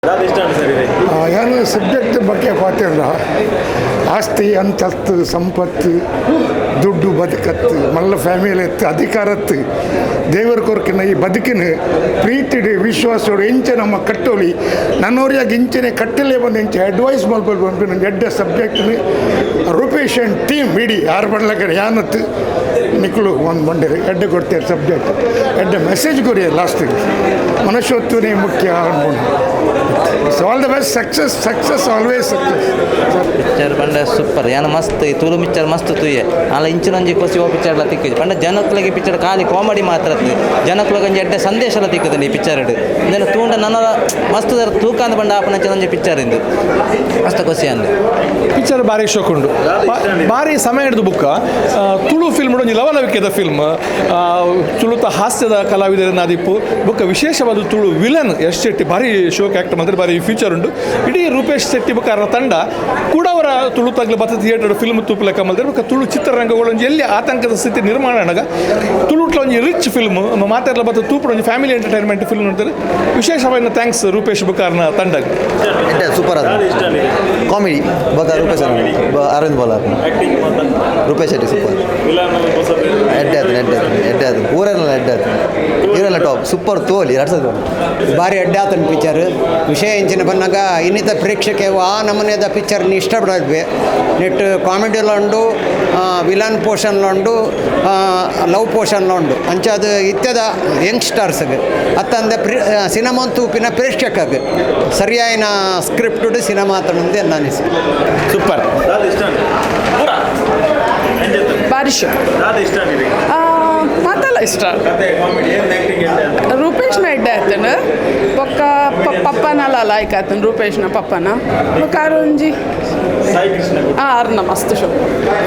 ದಾದ ಇಷ್ಟ ಉಂಟು ಸರ್ ಇದೆ? ಯಾನು ಸಬ್ಜೆಕ್ಟ್ ಬಗ್ಗೆ ಪಾತಿರ್ಲ. ಆಸ್ತಿ, ಅಂತಸ್ತು, ಸಂಪತ್ತು, ದುಡ್ಡು, ಬದುಕತ್ತು, ಮಲ್ಲ ಫ್ಯಾಮಿಲಿ ಎತ್ತು, ಅಧಿಕಾರತ್ತು, ದೇವರ ಕೊರಕಿನ ಈ ಬದುಕಿನ ಪ್ರೀತಿಡು, ವಿಶ್ವಾಸೋಡು ಎಂಚೆ ನಮ್ಮ ಕಟ್ಟೋಲಿ, ನನ್ನೋರಿಯಾಗಿ ಇಂಚೆನೆ ಕಟ್ಟಲೇ ಬಂದು ಇಂಚೆ ಅಡ್ವೈಸ್ ಮಲ್ಪಲು ಬಂದು ಎಡ್ಡೆ ಸಬ್ಜೆಕ್ಟ್ನ ರೂಪೇಶ್ ಆ್ಯಂಡ್ ಟೀಮ್ ಇಡೀ ಯಾರು ಬಡ್ಲಕಡೆ ಯಾನತ್ತು ನಿಕ್ಲು ಒಂದು ಬಂಡಿರಿ. ಎಡ್ಡೆ ಕೊಡ್ತಾರೆ ಸಬ್ಜೆಕ್ಟ್, ಎಡ್ಡೆ ಮೆಸೇಜ್ ಕೊರಿಯ. ಲಾಸ್ಟಿಗೆ ಮನುಷ್ಯತ್ವನೇ ಮುಖ್ಯ ಅನ್ಕೊಂಡು. So all the best, success, success, always success. Picture ಪಂಡ ಸೂಪರ್ ಯಾನ ಮಸ್ತ್ ಈ ತುಳು ಪಿಕ್ಚರ್ ಮಸ್ತ್ ತೂಯೆ. ಅಲ್ಲ, ಇಂಚಿನೊಂಜಿ ಕೊಸಿ ಓ ಪಿಕ್ಚರ್ಲ ತಿಕ್ಕಿಜಿ. ಪಂಡ ಜನಕ್ಲೆಗ್ ಪಿಕ್ಚರ್ ಖಾಲಿ ಕಾಮಿಡಿ ಮಾತ್ರ ಅತ್ತ್, ಜನಕ್ಲೆಗ್ ಒಂಜಿ ಎಡ್ಡೆ ಸಂದೇಶಲ ತಿಕ್ಕುದುಂಡು ಈ ಪಿಕ್ಚರ್. ಇಂದೆನ ತೂಂಡ ನನ ಮಸ್ತ್ ತೂಕಾಂದ್ ಪಂಡ ಆಪುನಂಚಿನ ಒಂಜಿ ಪಿಕ್ಚರ್ ಇಂದು. ಮಸ್ತ್ ಖುಷಿ ಅಂದ್. ಪಿಕ್ಚರ್ ಭಾರಿ ಶೋಕುಂಡು. ಭಾರಿ ಸಮಯ ಹಿಡಿದು ಬುಕ್ಕ ತುಳು ಫಿಲ್ಮ್ ಒಂಜಿ ಲವಲವಿಕೆದ ಫಿಲ್ಮ್. ತುಳುತ ಹಾಸ್ಯದ ಕಲಾವಿದರ ನಾದಿಪ್ಪು ಬೊಕ್ಕ ವಿಶೇಷವಾದ ತುಳು ವಿಲನ್ ಯಶ್ ಶೆಟ್ಟಿ ಭಾರಿ ಶೋಕ್ ಆ್ಯಕ್ಟ್ ಮಾಡಿದ್ರೆ ಭಾರಿ ಫ್ಯೂಚರ್ ಉಂಡು. ಇಡೀ ರೂಪೇಶ್ ಶೆಟ್ಟಿ ಬೊಕ್ಕ ಅವರ ತಂಡ ಕೂಡ ಅವರ ತುಳು ತಗ್ಲು ಬತ್ತ ಥಿಯೇಟರ್ ಫಿಲ್ಮ್ ತೂಪುಲೆಕ್ಕ ಮಲ್ತಾರೆ. ಬೊಕ್ಕ ತುಳು ಚಿತ್ರರಂಗಗಳು ಒಂಜಿ ಎಲ್ಲಿ ಆತಂಕದ ಸ್ಥಿತಿ ನಿರ್ಮಾಣ ಆನಗ ತುಳುಟ್ಲ ಒಂಜಿ ರಿಚ್ ಫಿಲ್ಮ್ ಮಾತೆರ್ಲ ಬತ್ತ ತೂಪುಡು ಒಂಜಿ ಫ್ಯಾಮಿಲಿ ಎಂಟರ್ಟೈನ್ಮೆಂಟ್ ಫಿಲ್ಮ್ ನೋಡ್ತಾರೆ. ವಿಶೇಷವಾದ thanks Rupesh ಬುಕ್ಕಾರ್ನ ತಂಡಕ್ಕೆ. ಎಡ್ಡೆ, ಸೂಪರ್ ಅದು. ದಾದ ಇಷ್ಟ ಇದೆ? ಕಾಮಿಡಿ ಬೊಕ್ಕ ರೂಪೇಶ್ ಅರವಿಂದ್ ಬೋಲಾರ್. ಆಕ್ಟಿಂಗ್ ಮಾತ? ರೂಪೇಶ್ ಶೆಟ್ಟಿ ಸೂಪರ್. ವಿಲನ್ ಹೊಸ? ಎಡ್ಡೆ ಆತನ, ಎಡ್ಡೆ ಆತನ, ಎಡ್ಡೆ ಆತನ. ಊರೆಲ್ಲ ಎಡ್ಡೆ ಆತನ. ಹೀರೆಲ್ಲ ಟಾಪ್, ಸೂಪರ್. ತೋಲಿ ಎರಡು ಸಲ. ಭಾರಿ ಅಡ್ಡ ಆತನ ಪಿಕ್ಚರ್. ವಿಷಯ ಇಂಚಿನ ಬಂದಾಗ ಇನ್ನಿತ ಪ್ರೇಕ್ಷಕ ಆ ನಮೂನೆದ ಪಿಕ್ಚರ್ನ ಇಷ್ಟಪಡದ್ವಿ. ನೆಟ್ ಕಾಮಿಡಿಲ ಉಂಡು, ವಿಲನ್ ಪೋರ್ಷನ್ಲ ಉಂಡು, ಲವ್ ಪೋರ್ಷನ್ಲ ಉಂಡು. ಅಂಚ ಅದು ಇತ್ಯದ ಯಂಗ್ಸ್ಟರ್ಸ್ಗೆ ಅತ್ತಂದೆ ಪ್ರಿ ಸಿನಿಮಾ ತೂಪಿನ ಪ್ರೇಕ್ಷಕಗೆ ಸರಿಯಾಯಿನ ಸ್ಕ್ರಿಪ್ಟೆಡ್ ಸಿನಿಮಾ ಆತನಂದೆ ನಾನು. ಸೂಪರ್. ದಾದ ಇಷ್ಟ ಉಂಟು ಪೂರ ಎಂಜತ್ತು? ಬಾರಿಶ್. ದಾದ ಇಷ್ಟ ಇದೆ? ಮಾತೆಲ್ಲ ಇಷ್ಟ. ಕತೆ, ಕಾಮಿಡಿ, ಏನು ಆಕ್ಟಿಂಗ್ ಎಡ್ಡೆ ಅಂತ? ರೂಪೇಶ್ನ ಎಡ್ಡೆ ಆತನ. ಬೊಕ್ಕ ಪಪ್ಪನಲ ಲಾಯ್ಕ್ ಆತನ, ರೂಪೇಶ್ನ ಪಪ್ಪನ. ಬೊಕ್ಕ ಆರೊಂಜಿ ಸಾಯಿ ಕೃಷ್ಣ. ಅರ್ನ ಮಸ್ತ್ ಶೋ.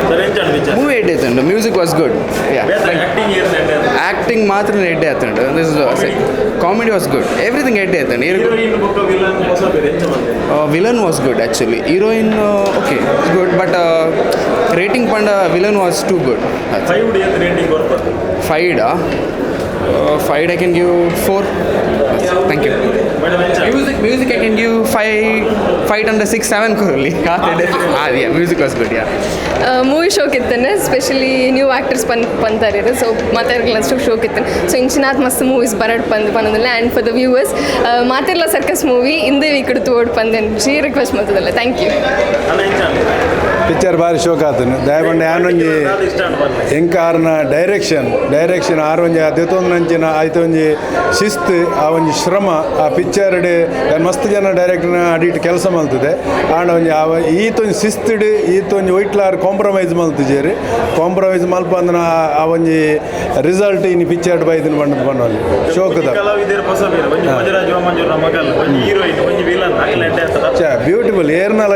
ಸರ್, ಎಂಚ ಪಿಕ್ಚರ್? ಮೂವಿ ಎಡ್ಡೆ ಆತುಂಡು. Music was good. ಬೇತೆ ಆಕ್ಟಿಂಗ್ ಏನು ಎಡ್ಡೆ ಅಂತ? ಆ್ಯಕ್ಟಿಂಗ್ ಮಾತ್ರ ಎಡ್ಡೆ ಆತುಂಡು. This comedy was good, everything ಎಡ್ಡೆ ಆತುಂಡು. ಹೀರೋಯಿನ್ ಬೊಕ್ಕ ವಿಲನ್ ಹೊಸ ಬೇರೆ ಎಂಚ ಬಂದೆ? Villain was good actually. Heroine okay, good, but rating ಪಂಡ villain was too good. 5 D ಅಂತ ರೇಟಿಂಗ್ ಬರ್ತದೆ? ಫೈಡಾ? 5, I can give 4. Thank you. Madam, ಎಂಚ? Music I can give 5, 5 under 6, 7 ಕೊರಲಿ. Yeah, music was good, yeah. Movie ಶೋಕ್ ಇತ್ತೇನೆ. Specially new actors ಪನ್ ಪಂತಾರ, so ಮಾತೆರ್ಗ್ಲ ಶೋಕ್ ಇತ್ತೇನೆ. ಸೊ ಇಂಚಿನಾತ್ ಮಸ್ತ್ ಮೂವೀಸ್ ಬರಡ್ ಪಂದ್ ಪನ್ನೊಂದಿಲ್ಲ. ಆ್ಯಂಡ್ ಫಾರ್ the viewers, ಮಾತೆರ್ಲ ಸರ್ಕಸ್ ಮೂವಿ ಇಂದೇ ವೀಕ್ ತೋಡ್ ಪಂದೇನು ರಿಕ್ವೆಸ್ಟ್ ಮಾಡ್ತದಲ್ಲ. Thank you. ಅಣ್ಣ, ಎಂಚ? ಪಿಕ್ಚರ್ ಭಾರಿ ಶೋಕ್ ಆತನು. ದಯಪಂಡ ಯಾನೊಂಜಿ ದಾದ ಇಷ್ಟ ಉಂಟು ಪನ್ಲೆ. ಎಂಕ ಆರ್ನ ಡೈರೆಕ್ಷನ್, ಡೈರೆಕ್ಷನ್ ಆರ್ ಒಂಜಿ ದೆತೊಂದು ಆಯ್ತು ಒಂಜಿ ಶಿಸ್ತು, ಆ ಒಂಜಿ ಶ್ರಮ ಆ ಪಿಕ್ಚರ್ಡ್. ಮಸ್ತ್ ಜನ ಡೈರೆಕ್ಟರ್ನ ಅಡಿಟ್ ಕೆಲಸ ಮಲ್ತದೆ. ಆಂಡ ಒಂಜಿ ಆ ಈತೊಂಜಿ ಶಿಸ್ತಿಡ್ ಈತೊಂಜಿ ಒಯ್ಟ್ಲಾರ್ ಕಾಂಪ್ರಮೈಸ್ ಮಲ್ತುಜೇರು. ಕಾಂಪ್ರಮೈಸ್ ಮಲ್ಪ ಅಂದನ ಆ ಒಂಜಿ ರಿಸಲ್ಟ್ ಇನಿ ಪಿಕ್ಚರ್ ಬೈದಿನ ಬಣ್ಣದ ಬಣ್ಣಲ್ಲಿ ಶೋಕದ. ಕಲಾವಿದರು ಹೊಸ ಬೇರೆ, ಒಂಜಿ ಭೋಜರಾಜ್ ವಾಮಂಜೂರ್ನ ಮಗಲ್, ಒಂಜಿ ಹೀರೋಯಿನ್, ಒಂಜಿ ವಿಲನ್ ಅಖಿಲ ಎಡ್ಡೆ ಆಗ್ತದ. ಬ್ಯೂಟಿಫುಲ್. ಏರ್ನಲ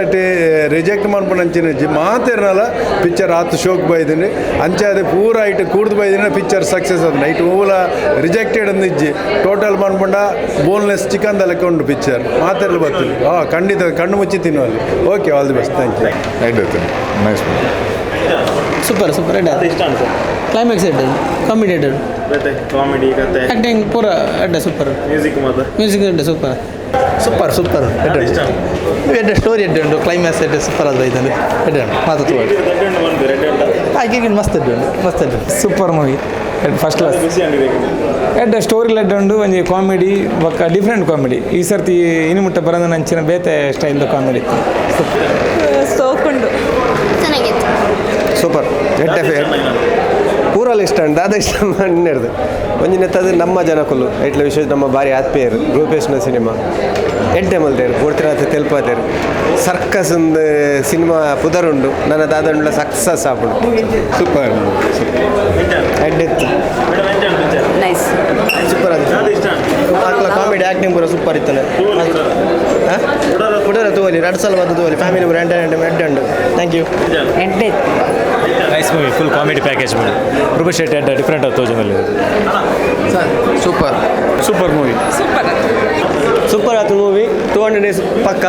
ರಿಜೆಕ್ಟ್ ಮನ್ಪುನಂಚಿನ ಮಾತೇರ್ನಲ ಪಿಕ್ಚರ್ ಆತು ಶೋಕ್ ಬೈದಿನಿ. ಅಂಚಾದೆ ಪೂರ ಐಟ್ ಕೂಡ್ದು ಬೈದಿನ ಪಿಕ್ಚರ್ ಸಕ್ಸಸ್ ಆದ. ಐಟ್ ಓಲ ರಿಜೆಕ್ಟೆಡ್ ಅಂದಿಜ್ಜಿ. ಟೋಟಲ್ ಮನ್ಪುಂಡ ಬೋನ್ಲೆಸ್ ಚಿಕನ್ ಲೆಕ್ಕ ಉಂಟು ಪಿಕ್ಚರ್. ಮಾತೆರ್ಲ ಬರ್ತದೆ. ಹಾಂ, ಖಂಡಿತ ಕಣ್ಣು ಮುಚ್ಚಿ ತಿನ್ನುವಲ್ಲಿ. Okay, all the best, thank you. Nice. Super, super. ದಾದ ಇಷ್ಟ ಉಂಟು ಸರ್? ಕ್ಲೈಮ್ಯಾಕ್ಸ್ ಎಡ್ಡೆ, ಕಾಮಿಡಿ ಎಡ್ಡೆ. ಕತೆ, ಕಾಮಿಡಿ, ಕತೆ? ಆ್ಯಕ್ಟಿಂಗ್ ಪೂರ ಎಡ್ಡೆ, ಸೂಪರ್. ಮ್ಯೂಸಿಕ್ ಮಾತ್ರ? ಮ್ಯೂಸಿಕ್ ಎಡ್ಡೆ, ಸೂಪರ್. Super, super. ದಾದ ಇಷ್ಟ ಉಂಟು? ಎಡ್ಡೆ ಸ್ಟೋರಿ ಎಡ್ಡೆ ಉಂಟು. ಕ್ಲೈಮ್ಯಾಕ್ಸ್ ಎಡ್ಡೆ, ಸೂಪರ್ ಅದು ಇದನ್ನು ಎಡ್ಡೆ ಉಂಟು ಮಾತು. ದೊಡ್ಡ ಉಂಟು ಬಂದು ಎಡ್ಡೆ ಉಂಟಾ? ಹಾಗೆ ಮಸ್ತ್ ಎಡ್ಡೆ ಉಂಟು, ಮಸ್ತ್ ಎಡ್ಡೆ. Super movie, first class. ಖುಷಿ ಆಗಿದೆ. ಎಡ್ಡೆ ಸ್ಟೋರಿ ಎಡ್ಡೆ ಉಂಡು. ಒಂಜಿ ಕಾಮಿಡಿ ಬೊಕ್ಕ ಡಿಫ್ರೆಂಟ್ ಕಾಮಿಡಿ. ಈ ಸರ್ತಿ ಇನ್ನು ಮುಟ್ಟ ಬರೋದು ನಂಚಿನ ಬೇತೆ ಸ್ಟೈಲ್ದ ಕಾಮಿಡಿ. ಸೋಕುಂಡು. ಚೆನ್ನಾಗಿತ್ತು. ಸೂಪರ್, ಎಡ್ಡೆ. ಪೂರಲ್ ಇಷ್ಟ ಉಂಟು. ದಾದ ಇಷ್ಟ ಹನ್ನೆರಡು ಒಂಜಿ ನೆತ್ತದು ನಮ್ಮ ಜನಕುಲು ಐಟ್ಲ ವಿಶೇಷ ನಮ್ಮ ಭಾರಿ ಆತ್ಮೀಯರು. ರೂಪೇಶ್ನ ಸಿನಿಮಾ ಎಡ್ಡೆ ಮಲ್ತೇರು, ಪೂರ್ತಿರಾತ್ರಿ ತೆಲ್ಪಾತೇರು. ಸರ್ಕಸ್ ಒಂದು ಸಿನಿಮಾ ಪುದರುಂಡು. ನನ್ನ ದಾದಂಡ್ಲ ಸಕ್ಸಸ್ ಆಪುಂಡು. ಸೂಪರ್. ಎಡ್ಡೆತ್ತು. ಮೇಡಮ್, ಎಂಚ ಪಿಕ್ಚರ್? ನೈಸ್. ಸೂಪರ್ ಅದು. ದಾದ ಇಷ್ಟ? ಆಕ್ಲ ಕಾಮಿಡಿ, ಆ್ಯಕ್ಟಿಂಗ್ ಪೂರ ಸೂಪರ್ ಇತ್ತು. ಕುಡರ ತೋಲಿ, ಎರಡು ಸಲ ಬಂದು ತೋಲಿ. ಫ್ಯಾಮಿಲಿ ಪೂರ ಎಂಟರ್ಟೈನ್ಮೆಂಟ್ ಎಡ್ಡೆ ಉಂಟು. Thank you. ಎಡ್ಡೆ. Nice movie, full comedy package movie. Rupesh Shetty ಅಡ್ಡ ಡಿಫ್ರೆಂಟ್ ಆಗಿ ತೋಜನಲ್ಲಿ. Super. Super movie. Super. Super ಆತು ಮೂವಿ. 200 ಡೇಸ್ ಪಕ್ಕ.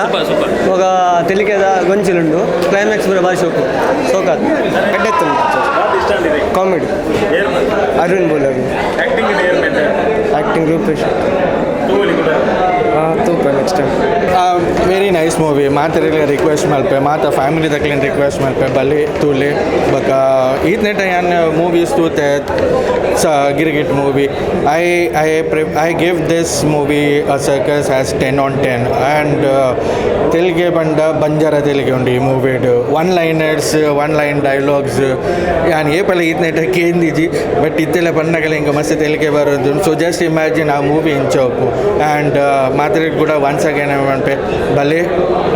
ಇವಾಗ ತೆಲಿಕೆದ ಗೊಂಚಿಲುಂಡು. ಕ್ಲೈಮ್ಯಾಕ್ಸ್ ಪೂರ ಭಾರಿ ಶೋಕು ಶೋಕಾತು, ಎಡ್ಡೆತ್ತು. ದಾದ ಇಷ್ಟ ಇದೆ? ಕಾಮಿಡಿ. ಏರ್? ಅರವಿಂದ್ ಬೋಲರ್. ಆಕ್ಟಿಂಗ್ ಏರ್? ಆ್ಯಕ್ಟಿಂಗ್ ರೂಪೇಶ್. ತೂಪ next time. Very nice movie. ಮಾತೆರೆಗ್ಲ request ಮಲ್ಪೆ, ಮಾತ ಫ್ಯಾಮಿಲಿ ತಕ್ಲೆನ್ ರಿಕ್ವೆಸ್ಟ್ ಮಲ್ಪೆ ಬಲ್ಲಿ ತೂಲೆ. ಬೊಕ ಈತ್ನೆಟ ಯಾನ್ ಮೂವೀಸ್ ತೂತೆ ಸ Girgit movie. I I I give this movie a Circus as 10 on 10. And ತೆಲಿಗೆ ಬಂಡ ಬಂಜಾರ ತೆಲಿಗೆ ಉಂಡು ಈ ಮೂವಿಡ್. One liners, one line dialogues ಯಾನ್ ಏಪಲ ಈತ್ನೆಟ ಕೇಂದಿಜಿ, ಬಟ್ ಇತ್ತೆಲ್ಲ ಬಣ್ಣಗಳ ಹಿಂಗೆ ಮಸ್ತ್ ತೆಲಿಗೆ ಬರೋದು. ಸೊ ಜಸ್ಟ್ ಇಮ್ಯಾಜಿನ್ ಆ ಮೂವಿ ಇಂಚೋಪು. ಆ್ಯಂಡ್ ಮಾತ್ರೆ ಕೂಡ ಒನ್ಸ್ ಅಗೇನ್ ಪನ್ಪೆ, ಬಲೆ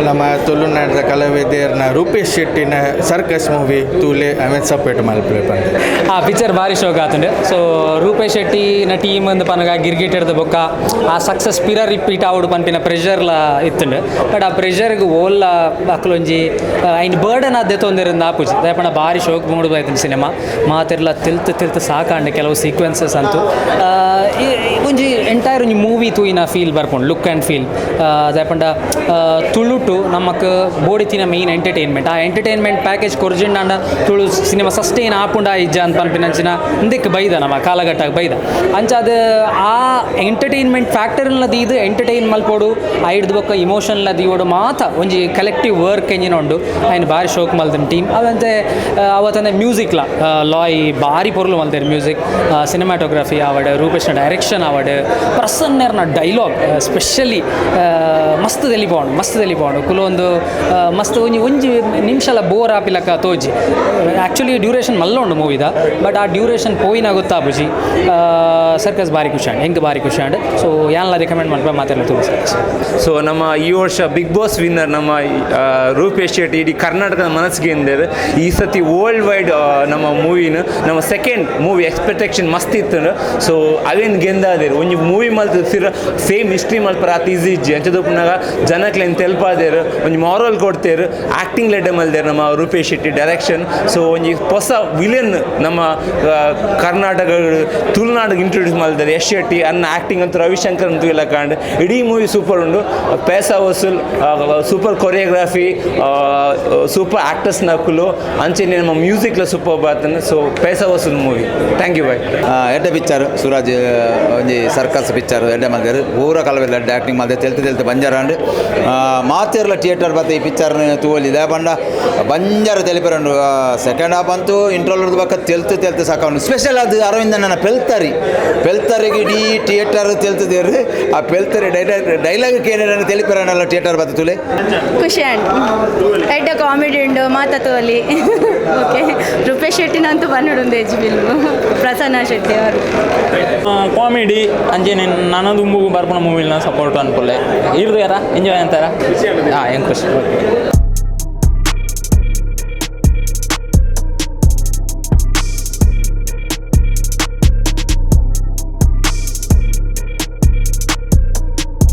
ನಮ್ಮ ತುಳುನಾಡದ ಕಲಾವಿದೆಯರ್ನ ರೂಪೇಶ್ ಶೆಟ್ಟಿನ ಸರ್ಕಸ್ ಮೂವಿ ತೂಲೆ, ಆಮೇಲೆ ಸಪೋರ್ಟ್ ಮಲ್ಪಲೆ ಪಂಡೆ. ಆ ಪಿಕ್ಚರ್ ಭಾರಿ ಶೋಕ್ ಆತುಂಡು. ಸೊ ರೂಪೇಶ್ ಶೆಟ್ಟಿನ ಟೀಮ್ ಅಂದ್ ಪನಗ ಗಿರ್ಗಿಟ್ ಹಿಡ್ದು ಬೊಕ್ಕ ಆ ಸಕ್ಸಸ್ ಪಿರ ರಿಪೀಟ್ ಆವಡು ಪನ್ಪಿನ ಪ್ರೆಷರ್ಲ ಇತ್ತುಂಡು. ಬಟ್ ಆ ಪ್ರೆಷರ್ಗೆ ಓಲ್ಲ ಅಕ್ಲೊಂಜಿ ಐನ್ ಬರ್ಡನ್ ಆದ್ ದೆತ್ತೊಂದಿರಂದು ಆಪುಜಿ. ದಾಯೆಪಂಡ ಭಾರಿ ಶೋಕ್ ಮೂಡು ಬೈತುಂಡು ಸಿನಿಮಾ. ಮಾತೆರ್ಲ ತೆಲ್ತ್ ತೆಲ್ತ್ ಸಾಕಾಂಡ್. ಕೆಲವು ಸೀಕ್ವೆನ್ಸಸ್ ಅಂತೂ ಒಂಜಿ ಎಂಟೈರ್ ಒಂಜಿ ಮೂವಿ ತೂಯಿನ ಫೀಲ್ ಬರ್ಪುಂಡು, ಲುಕ್ ಆ್ಯಂಡ್ ಫೀಲ್. ದಾಯೆಪಂಡ ತುಳುಟು ನಮಕ್ ಬೋಡಿತಿನ ಮೇಯ್ನ್ ಎಂಟರ್ಟೈನ್ಮೆಂಟ್. ಆ ಎಂಟರ್ಟೈನ್ಮೆಂಟ್ ಪ್ಯಾಕೇಜ್ ಕೊರ್ಜಿಂಡಾಂಡ ತುಳು ಸಿನಿಮಾ ಸಸ್ಟೈನ್ ಆಪುಂಡ ಇಜ್ಜ ಅಂತ ಪನ್ಪಿನಂಚಿನ ಇಂದಕ್ಕೆ ಬೈದ ನಮ್ಮ ಕಾಲಘಟ್ಟ ಬೈದ. ಅಂಚಾದ ಆ ಎಂಟರ್ಟೈನ್ಮೆಂಟ್ ಫ್ಯಾಕ್ಟರ್ನ ದೀದ್ ಎಂಟರ್ಟೈನ್ ಮಲ್ಪೋಡು, ಐಡ್ದು ಬೊಕ್ಕ ಇಮೋಷನ್ಲ ದೀವೋಡು, ಮಾತ ಒಂಜಿ ಕಲೆಕ್ಟಿವ್ ವರ್ಕ್ ಎಂಜಿನ ಉಂಡು. ಐನ್ ಭಾರಿ ಶೋಕ್ ಮಲ್ದಿನ ಟೀಮ್. ಅವಂತೆ ಅವತ್ತಂದೆ ಮ್ಯೂಸಿಕ್ಲ ಲಾಯ್ ಭಾರಿ ಪೊರ್ಲು ಮಲ್ತೇರು. ಮ್ಯೂಸಿಕ್, ಸಿನಿಮಾಟೋಗ್ರಫಿ ಆವಡ್, ರೂಪೇಶ್ನ ಡೈರೆಕ್ಷನ್ ಆವಡ್, ಪ್ರಸನ್ನೆರ್ನ ಡೈಲಾಗ್ ಸ್ಪೆಷಲಿ ಮಸ್ತ್ ತೆಲಿಪೋಂಡು, ಮಸ್ತ್ ತೆಲಿಪೋಂಡು. ಕುಲೊಂದು ಮಸ್ತ್ ಒಂಜಿ ಒಂಜಿ ನಿಮಿಷಲ ಬೋರ್ ಆಪಿಲಕ್ಕ ತೋಜಿ. ಆ್ಯಕ್ಚುಲಿ ಡ್ಯೂರೇಷನ್ ಮಲ್ಲ ಉಂಡು ಮೂವಿದ, ಬಟ್ ಆ ಡ್ಯೂರೇಷನ್ ಪೋಯಿನ ಗೊತ್ತಾಪುಜಿ. ಸರ್ಕಸ್ ಭಾರಿ ಖುಷಿ ಆಂಡ್, ಹೆಂಗೆ ಭಾರಿ ಖುಷಿ ಆಂಡ್. ಸೊ ಯಾನ್ಲ ರೆಕಮೆಂಡ್ ಮನ್ಪ ಮಾತೆರ್ಲ ತೂಲೆ ಸರ್ಕಸ್. ಸೊ ನಮ್ಮ ಈ ವರ್ಷ ಬಿಗ್ ಬಾಸ್ ವಿನ್ನರ್ ನಮ್ಮ ರೂಪೇಶ್ ಶೆಟ್ಟಿ ಇಡೀ ಕರ್ನಾಟಕದ ಮನಸ್ಸಿಗೆ ಎಂದರು. ಈ ಸತಿ ವರ್ಲ್ಡ್ ವೈಡ್ ನಮ್ಮ ಮೂವಿನ, ನಮ್ಮ ಸೆಕೆಂಡ್ ಮೂವಿ ಎಕ್ಸ್ಪೆಕ್ಟೇಷನ್ ಮಸ್ತ್ ಇತ್ತು. ಸೊ ಅವೇನು ಗೆಂದಾದೇರು. ಒಂಜಿ ಮೂವಿ ಮಲ್ತ ಸಿರ ಸೇಮ್ ಹಿಸ್ಟ್ರಿ ಮಲ್ಪರ ಆತ್ ಈಸಿ ಇಜ್ಜಿ. ಅಂಚದೊಪ್ಪುನಾಗ ಜನಕ್ಲೆನ್ ತೆಲ್ಪಾದೇರು, ಒಂಜಿ ಮಾರಲ್ ಕೊಡ್ತೇರು. ಆ್ಯಕ್ಟಿಂಗ್ ಲೆಡ್ಡೆ ಮಲ್ದೇರು ನಮ್ಮ ರೂಪೇಶ್ ಶೆಟ್ಟಿ, ಡೈರೆಕ್ಷನ್. ಸೊ ಒಂಜಿ ಹೊಸ ವಿಲನ್ ನಮ್ಮ ಕರ್ನಾಟಕ ತುಳುನಾಡಿಗೆ ಇಂಟ್ರೊಡ್ಯೂಸ್ ಮಲ್ತಾರೆ ಯಶ್ ಶೆಟ್ಟಿ ಅನ್ನ. ಆ್ಯಕ್ಟಿಂಗ್ ಅಂತೂ ರವಿಶಂಕರ್ ಅಂತೂ ಇಲ್ಲ ಕಾಂಡ್. ಇಡೀ ಮೂವಿ ಸೂಪರ್ ಉಂಡು. ಪೈಸಾ ವಸೂಲ್, ಸೂಪರ್ ಕೊರಿಯೋಗ್ರಫಿ, ಸೂಪರ್ ಆ್ಯಕ್ಟರ್ಸ್ ನಕುಲು, ಅಂಚೆನೆ ನಮ್ಮ ಮ್ಯೂಸಿಕ್ಲ ಸೂಪರ್ ಬಾತನ. ಸೊ ಪೈಸಾ ವಸೂಲ್ ಮೂವಿ. Thank you, bye. ಎಡ್ಡೆ ಪಿಕ್ಚರ್ ಸೂರಜ್. ಒಂಜಿ ಸರ್ಕಸ್ ಪಿಕ್ಚರ್ ಎಡ್ಡೆ ಮಲ್ದೇರು. ಪೂರ ಕಲವೆಲ್ಲ ಎಡ್ಡೆ ಆ್ಯಕ್ಟಿಂಗ್ ಮಲ್ದೆ. ತೆಲ್ತು ತೆಲ್ತು ಬಂಜಾರ ಅಂಡ್. ಮಾತೆರ್ಲ ಥಿಯೇಟರ್ ಬತ್ತ ಈ ಪಿಕ್ಚರ್ನ ತೂವೊಲಿ. ದಾಯೆ ಪಂಡ ಬಂಜಾರ ತೆಲಿಪೆರುಂಡು. ಸೆಕೆಂಡ್ ಹಾಫ್ ಅಂತೂ ಇಂಟರ್ವಲ್ ಬೊಕ್ಕ ತೆಲ್ತು ತೆಲ್ತು ಸಾಕುಂಡು. ಸ್ಪೆಷಲ್ ಅದು ಅರವಿಂದನ ಪೆಲ್ತರಿ. ಪೆಲ್ತರಿಗೆ ಇಡೀ ಥಿಯೇಟರ್ ತೆಲ್ತದೇರು. ಆ ಪೆಲ್ತರಿ ಡೈಲಾಗ್ ಡೈಲಾಗ್ ಕೇಳಿದ್ರೆ ತೆಲಿಪೆರನಲ್ಲ. ಥಿಯೇಟರ್ ಬತ್ತ ತೂಲೆ. ಖುಷಿ ಆಂಡ್. ಎಡ್ಡೆ ಕಾಮಿಡಿ ಉಂಡು, ಮಾತ ತೋಲಿ. ಓಕೆ, ರೂಪೇಶ್ ಶೆಟ್ಟಿನಂತೂ ಬನ್ನಡು ಎಜ್ ಫಿಲ್ಮ್, ಪ್ರಸನ್ನ ಶೆಟ್ಟಿ ಅವರು. ಕಾಮಿಡಿ ಅಂಚೆನೆ ನನ ದುಂಬುಗು ಬರ್ಪುನ ಮೂವಿನ ಸಪೋರ್ಟ್ ಅನ್ಪುಲ್ಲೆ. ಇರ್ದು ಯಾರ ಎಂಜಾಯ್ ಅಂತಾರ. ಹಾಂ, ಹೆಂಗೆ ಖುಷಿ.